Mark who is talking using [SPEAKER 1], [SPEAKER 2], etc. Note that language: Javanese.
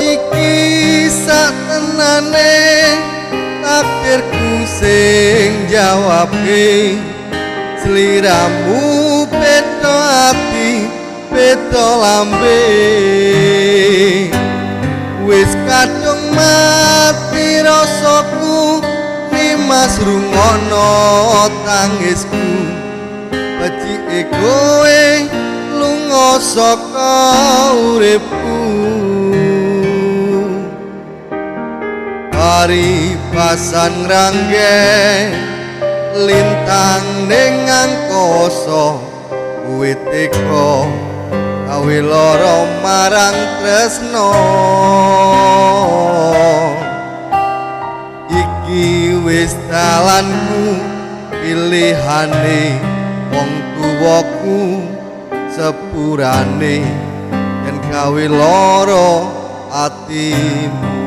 [SPEAKER 1] Iki satenane takdirku sing jawabke? Sliramu beda ati beda lambe. Wis kadung mati rasaku, nimas rungono tangisku. Becike kowe lunga saka uripku. Paribasan ngrangge lintang ning angkasa, kowe teka gawe lara marang tresno. Iki wis dalanku, pilihane wong tuwaku, sepurane yen gawe lara atimu.